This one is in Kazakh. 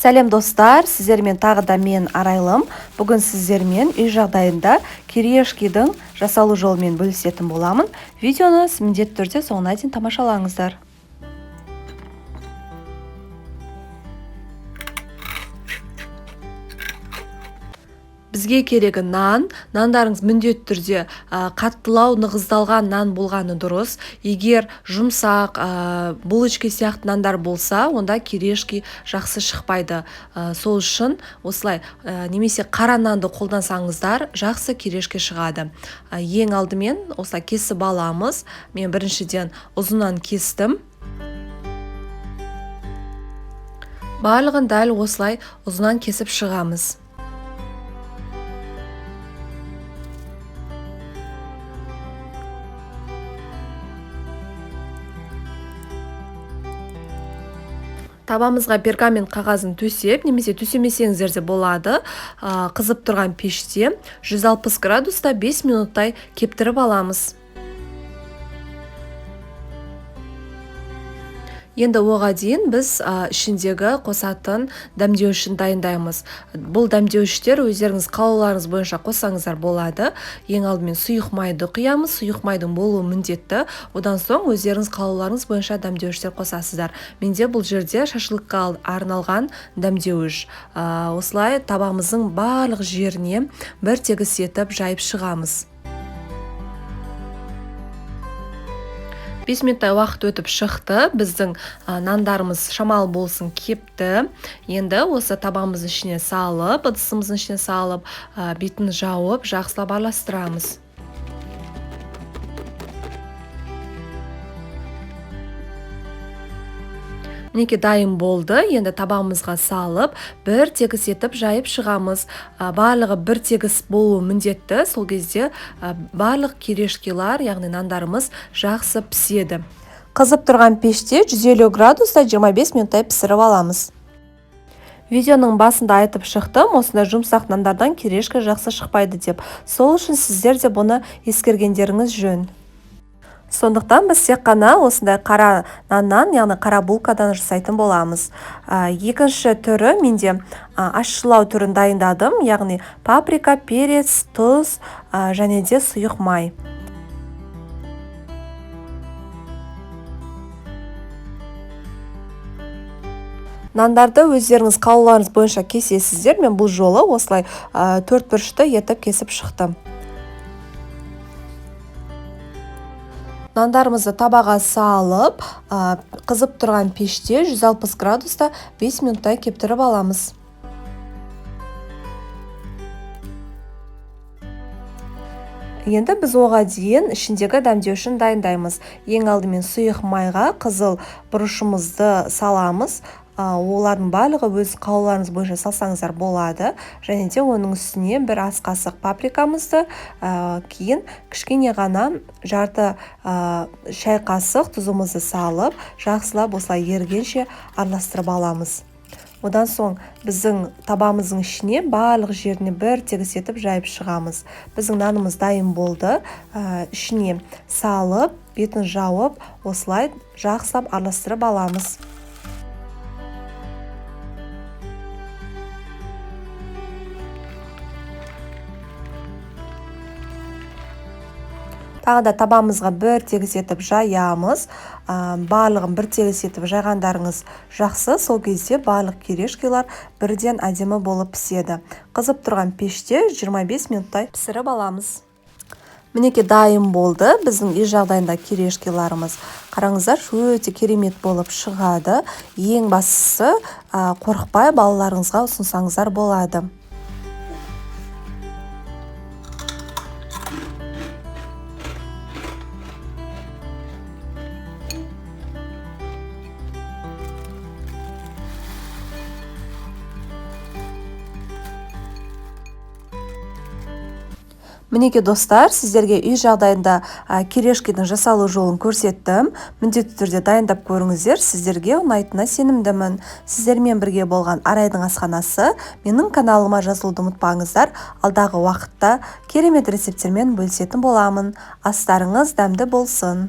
Сәлем, достар! Сіздермен тағы да мен, Арайлым. Бүгін сіздермен үй жағдайында кириешкидің жасалу жолымен бөлісетін боламын. Видеоны міндетті түрде соңына дейін тамашалаңыздар. Бізге керегі нан. Нандарыңыз міндетті түрде қаттылау нығыздалған нан болғаны дұрыс. Егер жұмсақ, булочка сияқты нандар болса, онда кириешки жақсы шықпайды. Сол үшін осылай, немесе қара нанды қолдансаңыздар, жақсы кириешки шығады. Ең алдымен осылай кесіп аламыз. Мен біріншіден ұзыннан кестім. Барлығын дәл осылай ұзыннан кесіп шығамыз. Табамызға пергамент қағазын төсеп, немесе төсемесеңіздер де болады. Қызып тұрған пеште 160 градуста 5 минуттай кептіріп аламыз. Енді оға дейін біз ішіндегі қосатын дәмдеуішін дайындаймыз. Бұл дәмдеуіштер өздеріңіз қалауларыңыз бойынша қоссаңыздар болады. Ең алдымен сұйық майды құямыз. Сұйық майдың болуы міндетті. Одан соң өздеріңіз қалауларыңыз бойынша дәмдеуіштер қосасыздар. Менде бұл жерде шашлыкқа арналған дәмдеуіш. Осылай табамыздың барлық жеріне бір тегіс етіп жайып шығамыз. 5 минуттай уақыт өтіп шықты. Біздің нандарымыз шамалы болсын кепті. Енді осы табамыздың ішіне салып, ыдысымыздың ішіне салып, бетін жауып, жақсылап араластырамыз. Мінекей, дайын болды. Енді табамызға салып, бір тегіс етіп жайып шығамыз. Барлығы бір тегіс болуы міндетті. Сол кезде барлық кириешкилар, яғни нандарымыз жақсы піседі. Қызып тұрған пеште 150 градуста 25 минуттай пісіріп аламыз. Видеоның басында айтып шықтым, осындай жұмсақ нандардан кириешка жақсы шықпайды деп. Сол үшін сіздер де бұны ескергендеріңіз жөн. Сондықтан біз тек қана осындай қара наннан, яғни қара булкадан жасайтын боламыз. Екінші түрі менде ащылау түрін дайындадым, яғни паприка, перец, тұз, және де сұйық май. Нандарды өздеріңіз қалауларыңыз бойынша кесесіздер. Мен бұл жолы осылай, төрт бұрышты етіп кесіп шықтым. Нандарымызды табаға салып, қызып тұрған пеште 160 градуста 5 минуттай кептіріп аламыз. Енді біз оға дейін ішіндегі дәмдеуішін дайындаймыз. Ең алдымен сұйық майға қызыл бұрышымызды саламыз. Олардың барлығы өз қалауларыңыз бойынша салсаңыздар болады. Және де оның үстіне бір ас қасық паприкамызды, кейін кішкене ғана жарты шай қасық тұзымызды салып, жақсылап осылай ергенше араластырып аламыз. Одан соң біздің табамыздың ішіне барлық жеріне бір тегіс етіп жайып шығамыз. Біздің нанымыз дайын болды. Ішіне салып, бетін жауып, осылай жақсылап араластырып аламыз. Тағы да табамызға бір тегіс етіп жаямыз. Барлығын бір тегіс етіп жайғандарыңыз жақсы. Сол кезде барлық кириешкилар бірден әдемі болып піседі. Қызып тұрған пеште 25 минуттай пісіріп аламыз. Мінекей, дайын болды біздің үй жағдайында кириешкиларымыз. Қараңыздар, өте керемет болып шығады. Ең бастысы, қорықпай балаларыңызға ұсынсаңыздар болады. Мінекей, достар, сіздерге үй жағдайында кириешкидің жасалу жолын көрсеттім. Міндетті түрде дайындап көріңіздер, сіздерге ұнайтынына сенімдімін. Сіздермен бірге болған Арайдың асханасы. Менің каналыма жазылуды ұмытпаңыздар. Алдағы уақытта керемет рецепттермен бөлісетін боламын. Астарыңыз дәмді болсын.